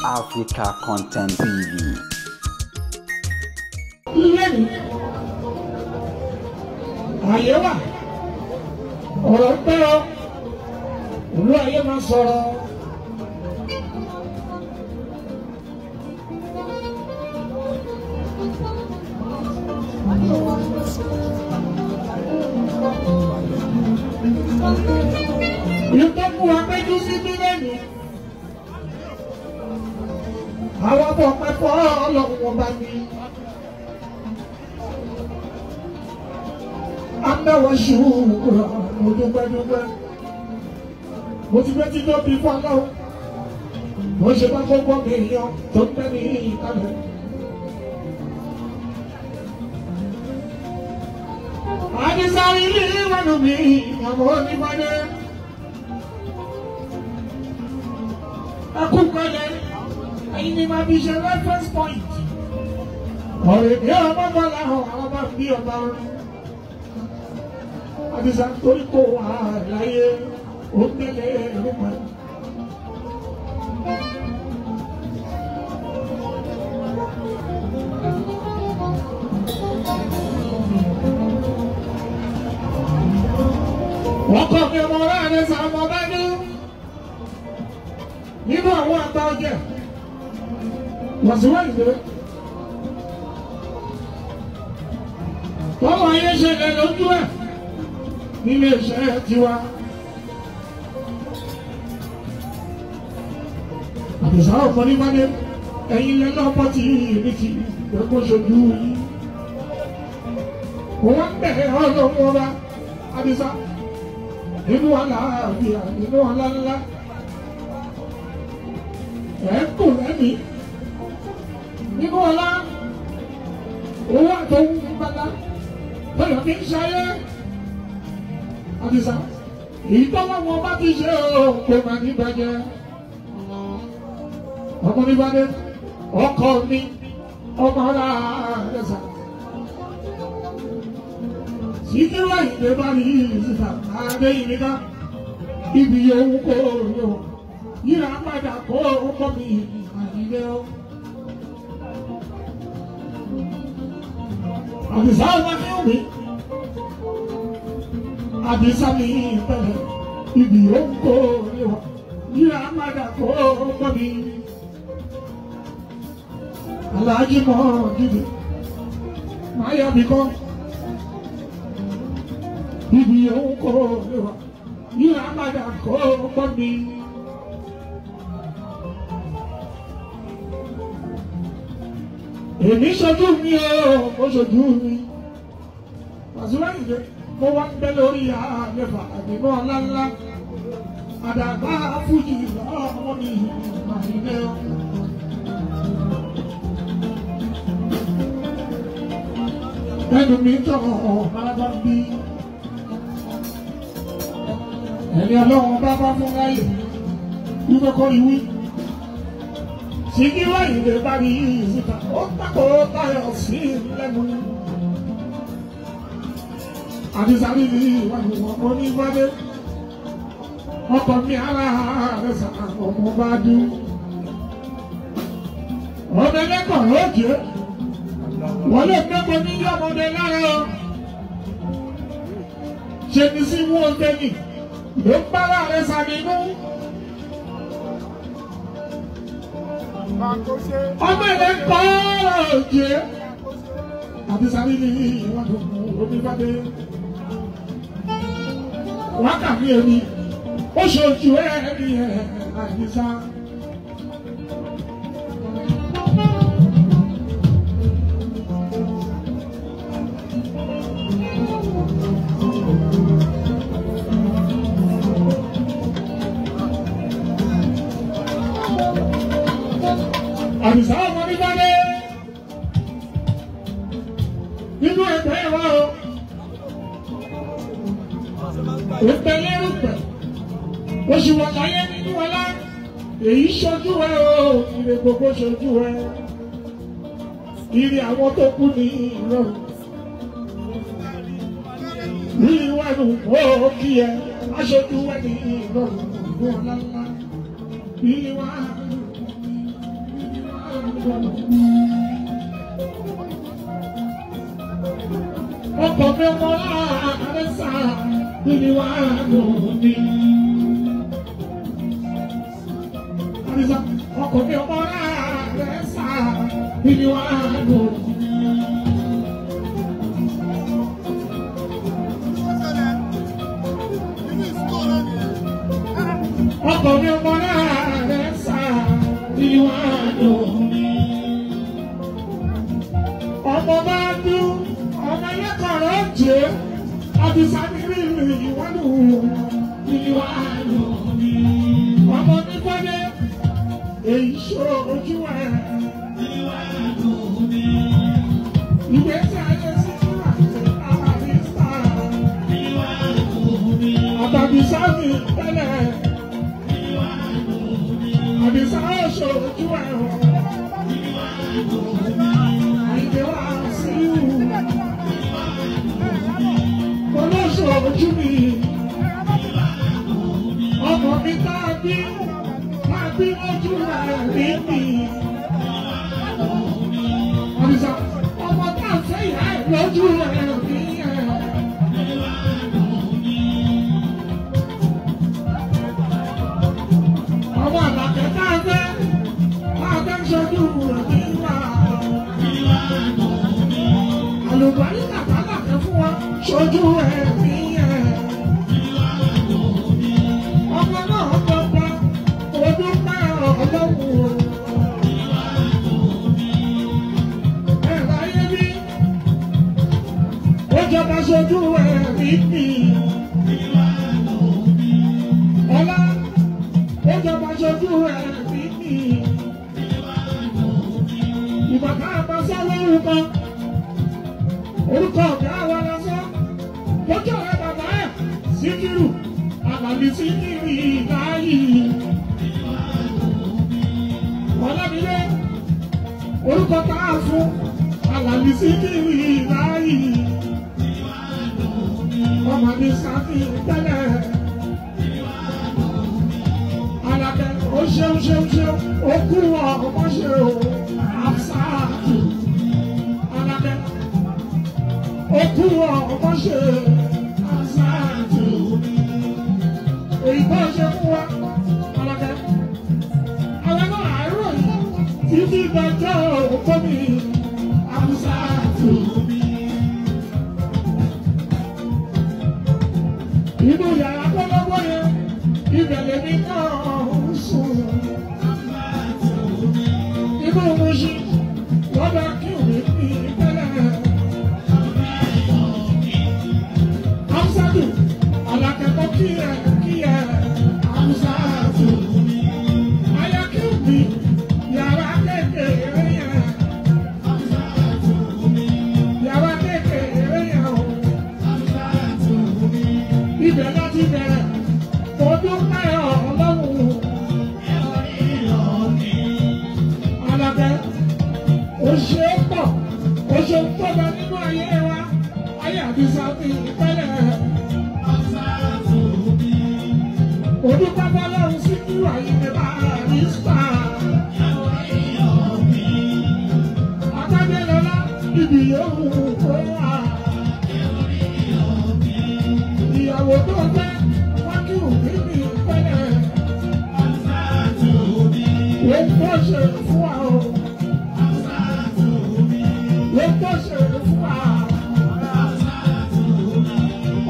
Africa Content TV. Lẹ́nu àyè wà, ọ̀rọ̀ ń pẹ́ ọ, ìlú ayé máa sọ̀rọ̀. Ìtọ́kùn apẹ́jú sí bí lẹ́nu. Àwọn ọmọ ọpẹ́ fọ́ ọlọ́run ọba mi. Amẹ́wọ̀n ṣùgbọ́n mo dúpẹ́ dúpẹ́. Mo ti gbé títọ́ bí fún ọlọ́run. Mo ṣe bá gbogbo mi yan tó ń bẹ́ ní ìkàlẹ̀. Àdìsá ilé ìwọ̀nù mi, àwọn onífọ́dé. Akúkọlẹ̀, ẹ̀yin ni máa fi ṣe reference point. Ọ̀rẹ́ mi ọmọ bọ́lá hàn, àwọn bá ń bí ọba orin. Àdìsá torí kò wà láyé, ó ń gbélé ẹ̀rùpẹ̀. Wọ́n kọ́ mi ọmọ ọ̀rẹ́ àdìsá ọmọ bá ní. Nínú àwọn àgbà ọjẹ́, wàsíwájú rẹ̀. Tọ́lọ̀ ayé ṣẹlẹ̀ lójú ẹ̀ nílé iṣẹ́ tiwa. Àdìsá ọ̀pọ̀ ní wálé, ẹ̀yin lẹ́lọ́pọ̀ tí èmi ti gbẹ́kọ̀ ṣojú yín. Wọ́n ń bẹ̀rẹ̀ ọlọ́run ọba Àdìsá nínú àlàáfíà nínú ọlá ńlá. Ẹ̀ ń kò lẹ́mìí nínú ọlá owó àtọwú ńbala tọ́yọ̀ fi ń ṣayé. Àdìsá èyí tọ́wọ́ wọn bá ti ṣe o kò mà ní bàjẹ́. Ọmọ ní bàjẹ́ ọkọ mi ọmọ ọlá Àdìsá. Síkírù Àyìndé bá rí ìsìta àdé ìrìnká ibi yòówù kó yòó yíra padà kó ọkọ mi Àyìndé o. Àdìsá ọmọ ní òní. Àdìsá mi pẹ̀lẹ́ ibi yòówù kó yòó yíra padà kó ọkọ mi. Aláàjì mọ́ dídì máa yá mi kọ́. Ibi yòówù kó yòó yíra padà kó ọkọ mi. Èmi ṣojú mi o, mo ṣojú mi. Pàṣípàá ìdè, mo wá ń bẹ lórí àlefa àdìmọ́ ọlá ńlá. Àdàgbà fújì lọ́wọ́ mi Àyìndé o. Ẹnu mi tọ̀ bàbá bí. Ẹni ọlọ́run bá bá fún láyè, wípé kọ́ ìwí. Síkírù Àyìndé bá rí ìsìta, ó tako táyọ̀ sí lẹ́nu ni. Àdìsá rí ní ìwádìí ọmọ onígbádé. Ọkọ̀ mi ara rẹ̀ sà ọmọ bá dún. Ọmọ ẹlẹ́kọ̀ọ́ ló jẹ́. Wọ́n lè gbẹ́gbọ́ ní ọmọdé lára o. Ṣé ní sí mú ọdẹ nì? Ló ń bá láàrẹ̀ sà nínú. Ọmọ ilẹ̀ ń kọ́ ọ̀jẹ́. Àdìsá rí ní ìwádìí onígbádé. Wákàtí èmi, ó ṣojú ẹni ẹ̀ Àdìsá. Àdìsá ọmọ nígbàdé nínú ẹgbẹ́ wa o. Òpè lérúpẹ̀, oṣù wà láyé nínú ọlá, èyí ṣojú ẹ o, ire gbogbo ṣojú ẹ. Ire àwọn tó kú ní ìrọ̀rùn. Rí ìwádùn ó kí ẹ, aṣojú ẹ ní ìrọ̀rùn ìlú ọlá ńlá. Rí ìwádùn. Ọkọ̀ mi ọmọ láàárẹ̀ sá níbi wá lómi. Àdìsá ọkọ̀ mi ọmọ láàárẹ̀ sá níbi wá lómi. Ọkọ̀ mi ọmọ láàárẹ̀ sá níbi wá lómi. Ọmọ bá dún ọmọ ẹlẹ́kọ̀ọ́rọ̀ jẹ́ Àdìsá níbi ìwádùn mi. Ọmọ mi fọ́lé èyí ṣó ojú ẹ̀. Ìgbésí ayé sí àdìsá. Àtàdìsá mi tẹ́lẹ̀. Àdìsá ṣó ojú ẹ̀. Àyìndé wá sí ìhù. Olóṣù ojú mi, ọmọ mi tàbí tàbí ojú rẹ̀ mi. Àdìsá, ọmọ tá a fẹ́ ìyá ẹ̀ lójú rẹ̀ mi ẹ̀. Ọmọ àlàkẹ́ tá a fẹ́ ń ṣojú rẹ̀ mi wá. Àlùbárí kàkà làkẹ́ fún wa ṣojú ẹ̀mí ẹ̀. Ọmọ náà gbọ́gbọ́ ọdún pẹ́ ọlọ́run. Ẹ láyé bí ó jọba ṣojú ẹ̀mí mi. Ọlá ó jọba ṣojú ẹ̀mí mi. Ìgbà tá a bá sọ lórúkọ orúkọ ọ̀gá wa lásán lójú ọ̀rẹ́ bàbá ẹ̀ Síkírù Àlàbí Síkírù ìdáyì. Ọlámilé orúkọ tá a fún Àlàbí Síkírù ìdáyì. Ọmọ mi sáfì tẹ́lẹ̀. Àlàkẹ́ ó ṣeun ṣeun ṣeun ó kú ọmọ ṣe o àṣàtù. Àlàkẹ́ ó kú ọmọ ṣe àṣàtù. Èyí tó ṣe fún wa Àlàkẹ́. Àwọn náà àárọ̀ yìí títí dọjọ́ òkú mi àṣàtù. Inú yàrá kọ́lọ́gbọ́ yẹn, ibẹ̀ lèmi náà ń sùn. Inú Mushin lọ́dọ̀ kí òwe mi tẹ́lẹ̀. Amsatu, Àlàkẹ́ kí ẹ kí ẹ Amsatu. Aya kí òbí yàrá kékeré yẹn. Yàrá kékeré yẹn o. Ibẹ̀ láti bẹ̀rẹ̀, mo dúpẹ́ Ọlọ́run. Àlàkẹ́, ó ṣe é pọ̀, ó ṣe ń tọ́ba nínú ayé wa, ayé Àdìsá ti tẹ́lẹ̀. Mo dúpẹ́ fọlọ́run Síkírù Àyìndé Barrister. Adájọ́lọ́lá ibi yòówù kó wà. Ìyàwó tó fẹ́ wájú mi ní tẹ́lẹ̀. Ó ń ṣe fún wa o. Ó ń ṣe fún wa.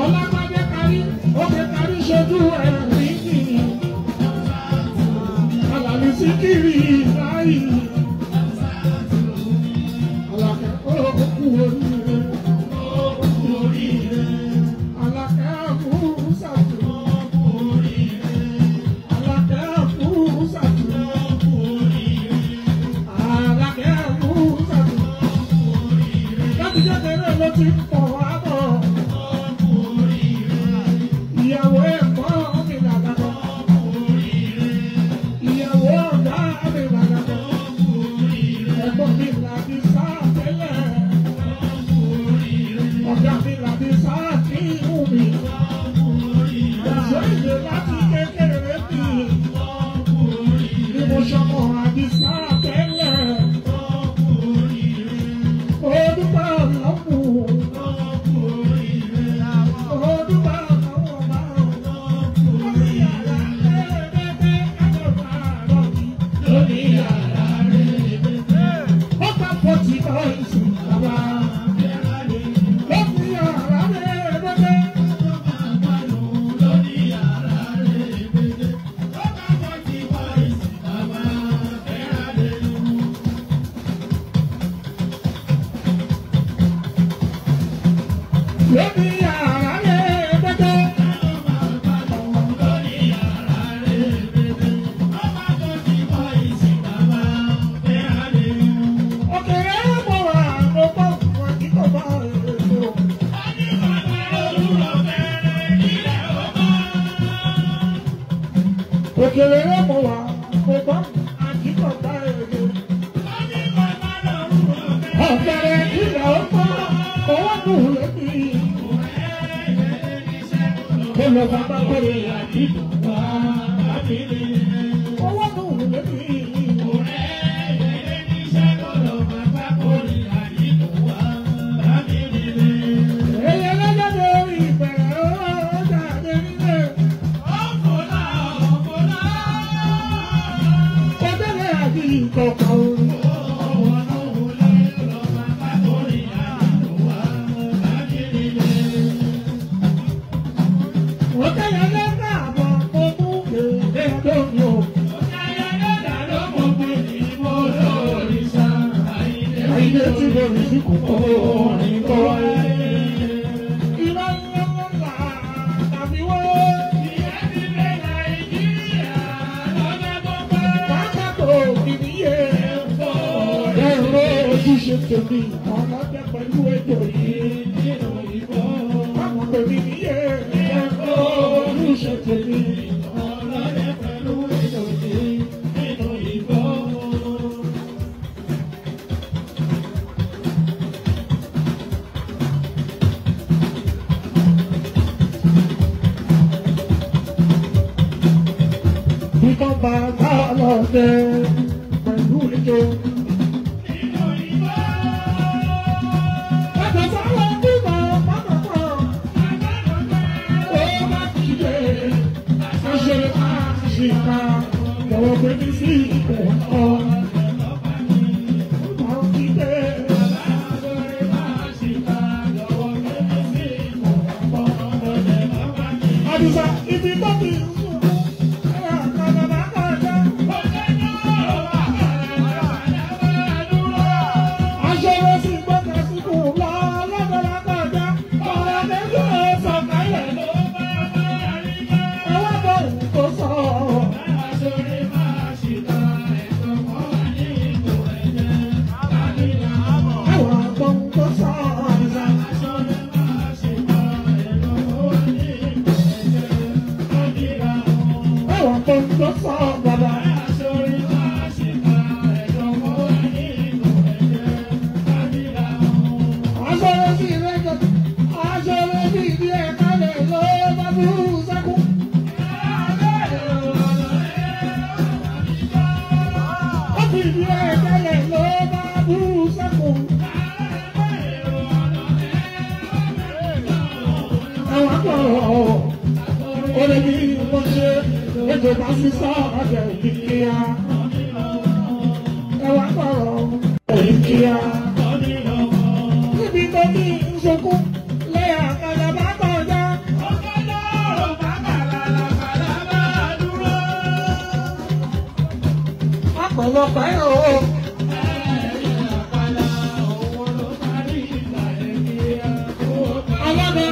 Ọlámádé kárí, ókè kárí ṣojú ẹ̀rí mi. Àlàbí Síkírì láyì. Àlàkẹ́ ó kú oríire. Àlàkẹ́ kú sàtú. Àlàkẹ́ kú sàtú. Àlàkẹ́ kú sàtú. Láti jẹ́ kẹrẹ́ ló ti ń pọ̀ wá bọ̀. Ìyàwó ẹ̀kọ́ mi làgàtọ̀. Ìyàwó ọ̀gá mi làgàtọ̀. Ẹ̀gbọ́n mi làbí sáà tẹ́lẹ̀. Ọ̀gá mi làbí sáà tí ń mi. Ẹ̀sọ́ ìwé láti kékeré mi. Ni mo ṣọmọ àbí sáà tẹ́lẹ̀. Lóní yàrá rẹ̀. Ó ká 40 boys bàbá. Lóní yàrá rẹ̀ gbẹ́gbẹ́. Lóní yàrá rẹ̀ gbẹ́gbẹ́. Ó ká 40 boys bàbá. Lóní yàrá rẹ̀ gbẹ́gbẹ́. Lóní yàrá rẹ̀ gbẹ́gbẹ́. Ó ká 40 boys bàbá. Òkèrè mo wà mo gbọ́ wọn kí kò bá èso. Òkèrè mo wà mo gbọ́ wọn kí kò bá èso. Ọ̀kẹ́rẹ́ ilẹ̀ ó gbọ́ owó dùn lóbi. Kó lọ bàbá kórè àdìdùn wá. Owó dùn lóbi. Ẹyẹ lọ́jọ́dé ìbẹ̀rẹ̀ ó jáde nílé. Ọ̀dẹ́lẹ̀ àti ìkọ̀kọ̀. Ọ̀dẹ́lẹ̀ lọ́gbà àbọ̀ mo mú èrè lórí o. Ayé tí mo rí sí kò kó orin kọ́ ẹ. Irọ́ ńlá ńlá tàbí wọ́. Pátákó ìníyẹ. Ẹ̀rọ ojúṣe tèmi ọlọ́dẹ pẹ̀lú ètò yìí. Báwo tèmi níyẹ? Ẹ̀rọ ojúṣe tèmi. Bíkọ́ bàbá ọlọ́dẹ pẹ̀lú ètò. Bàtà sáwọn bímọ pátákó. Ó bá ti dé. Aṣèré máa ṣìkà. Jọ̀wọ́ pé mi sí ipò ọ̀. Ó ti dé. Àdìsá ibi tó ti ń sùn. Ẹ̀rọ àkàlà kọjá. Aṣọ́rọ́ sì gbọ́dọ̀ síkù lọ lọ́dọ̀ọ́lá kọjá. Ọ̀rọ̀ méjì ó sọ̀kalẹ̀. Ẹwà bọ̀ tó sọ. Ẹwà bọ̀ tó sọ. Àdìsá. Ẹwà bọ̀ tó sọ bàbá. Aṣọ́rọ́ sì rẹ́jọ. Aṣọ́rọ́ sì ìdí ẹ̀ka lẹ̀ ló bá burú sẹ́kù. Ó fi ìdí ẹ̀ka lẹ̀ ló bá burú sẹ́kù. Ẹwà bọ̀ ó lè ní mo ṣe ètò bá sísá ọ̀dẹ̀ ìdíkíá. Ẹwà bọ̀ ìdíkíá. Níbi tó ní ìṣokú lẹ́yà àkàlà bá kọjá. Ọ̀pọ̀lọpọ̀ ẹ̀rọ ọlọ́dẹ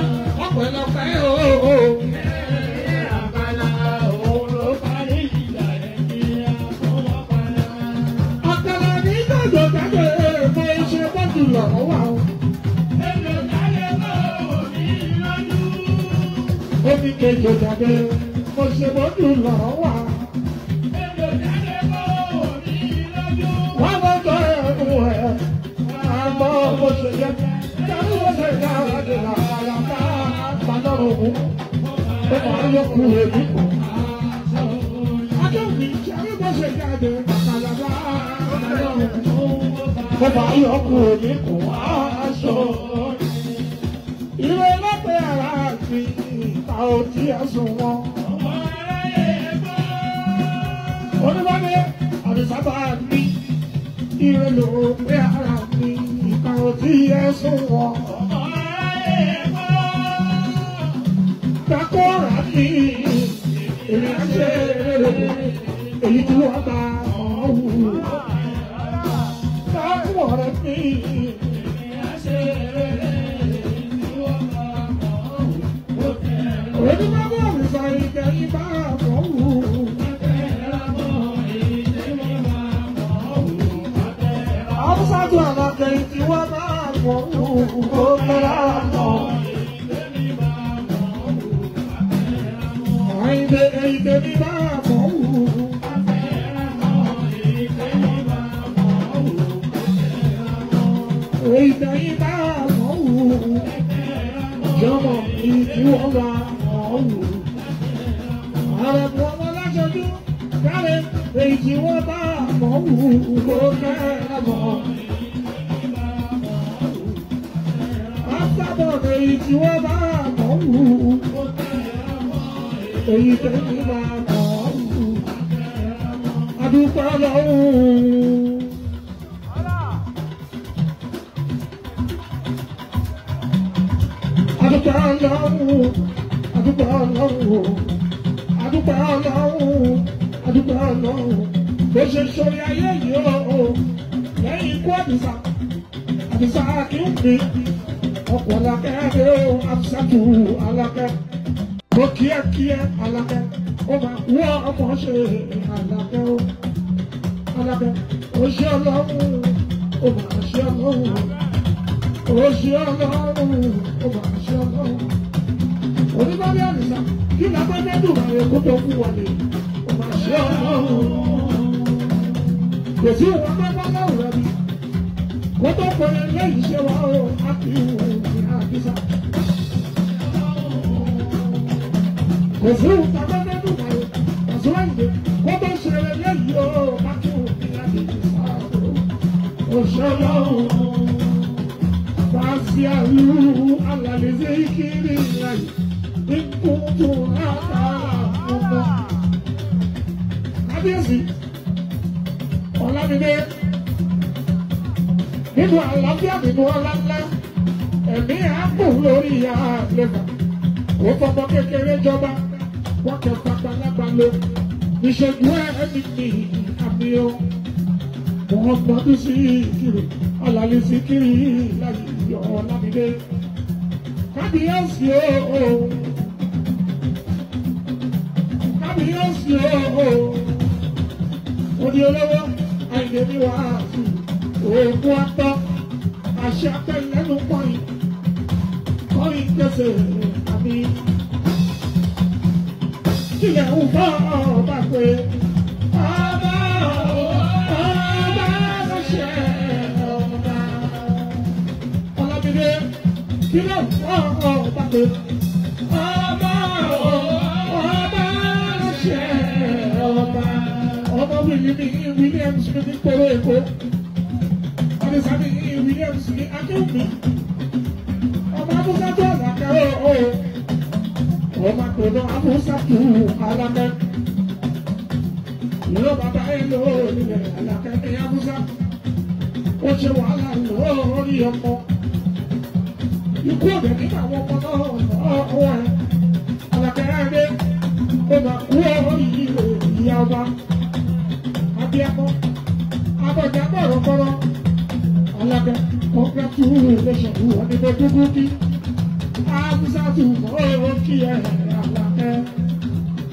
ọ̀pọ̀lọpọ̀ ẹ̀rọ. Àkàlà ní gbàgbọ́ jáde mo ṣe bọ́jú lọ́rọ̀ wà o. Omi kejì jáde mo ṣe bọ́jú lọ́rọ̀ wà. Wọ́n lọ tọ́ ẹ̀kún ẹ̀ àmọ́ mo ṣe yẹ. Jáde mo ṣe dá àdé làkàlà bá balọ̀rọ̀ òun. Ó máa ń yọkù èmi kù. Adéwì jáde mo ṣe jáde àkàlà bá balọ̀rọ̀ òun. Ó máa ń yọkù èmi kù aṣọ. Ìrẹ́ lọ́pẹ́ ara mi ìta ò tí ẹ sùn wọn. Oníbàdé Àdìsá bá mi ire ló pé ara mi ìkan ò tí ẹ sún wọn. Takora mi èmi á ṣe èyí tí wọ́n bá ọ̀ wù. Takora mi èmi á ṣe èyí tí wọ́n bá ọ̀ wù. Òní bá bọ̀ mi sọ ìkẹyìn bá ọ̀ wù. Àwùsájú àlàkẹ́ tí wọ́n bá mọ̀ ó tẹ́lá mọ̀. Àyìndé èyí tèmi bá mọ̀ wù. Èyí tẹ̀yìn bá mọ̀ wù. Jọmọ èyí tí wọ́n bá mọ̀ wù. Àrẹ̀mú ọmọ láṣọjú káre èyí tí wọ́n bá mọ̀ wù ó tẹ́lá mọ̀. Àtàbọ̀ èyí tí wọ́n bá mọ̀ wù. Èyí tẹ̀yìn bá mọ̀ wù. Adúpẹ́ lọ́wọ́. Adúpẹ́ lọ́wọ́. Adúpẹ́ lọ́wọ́. Adúpẹ́ lọ́wọ́. Adúpẹ́ lọ́wọ́. Bó ṣe sórí ayé yìí o, lẹ́yìn ikú Àdìsá, Àdìsá kì í pín. Ọ̀pọ̀ Alákẹ́ dé o, Àbísàtù Alákẹ́. Mo kíákíá Alákẹ́, ó máa kú ọmọ ṣe Alákẹ́ o. Alákẹ́, ó ṣe ọlọ́run, ó máa ṣe ọlọ́run. Ó ṣe ọlọ́run, ó máa ṣe ọlọ́run. Oníbàbí Àdìsá, kí lápẹ́ dùn máa yẹ kó tó kú wọlé, ó máa ṣe ọlọ́run. Kò sí ìwọ̀n pẹ́pẹ́ láwùrọ̀ mi. Kó tó pẹ̀lú lẹ́yìn iṣẹ́ wa o, a kì í wù ní Àdìsá. Kò sí ìwọ̀n pẹ́pẹ́ dùn máa yẹ, Pàṣípà ìdè. Kó tó ṣe lẹ́yìn o, a kì í wù ní Àdìsá. Ó ṣe ọlọ́run. Fàṣíàlú alàlẹ́ kiri láyé, ìkúntù àtàrà ọmọ. Kábíyèsí, Ọlámídé, nínú àlàáfíà nínú ọlá ńlá, ẹ̀mí àpò lórí àlẹ́fà. Ó fọmọ kékeré jọba, wọ́n kẹfà gbalagbà lọ. Ìṣègùn ẹ̀mí ni àmì o. Muhammadu Sikiru, Alali Sikiri láyé Ọlámídé. Kábíyèsí o, kábíyèsí o, òdi olówó Àyìndé ní wàásù, òògùn atọ́, àṣẹ apẹ́lẹ́nu kọ́rin, kọ́rin kẹsẹ̀ àmì. Kílẹ̀ ń bọ́ ọba pé ọba ọba ṣe ọba. Ọlámídé kílẹ̀ ń bọ́ ọba pé ọba ọba ṣe ọba. Ọmọ Williams mi ní kóró Èkó. Àdìsá mi Williams mi Akéwùmí. Ọmọ Abúsá tó Àlàkẹ́ o. Ọmọ àpòlọ Abúsá tó Àlàkẹ́. Ìlú bàbá ẹ lò nílẹ̀ Àlàkẹ́ ní Abúsá. Ó ṣe wàhálà lórí ọmọ. Ikú ọ̀dẹ̀ nígbà àwọn ọmọ náà ọwọ́ ẹ̀. Àlàkẹ́ ẹ̀ dé. Ó máa kú ọ̀rọ̀ yìí ìyá ọba. Abiyamọ, abọ̀jà bọ̀rọ̀kọ̀rọ̀, Alákẹ́, congratulations, wọ́n ní mo dúdú kí. Abúsátù mọ́ kí ẹ Alákẹ́.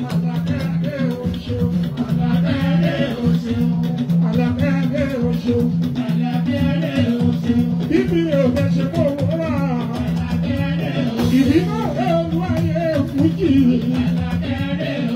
Alákẹ́ ẹ o ṣeun, Alákẹ́ ẹ o ṣeun, Alákẹ́ ẹ o ṣeun.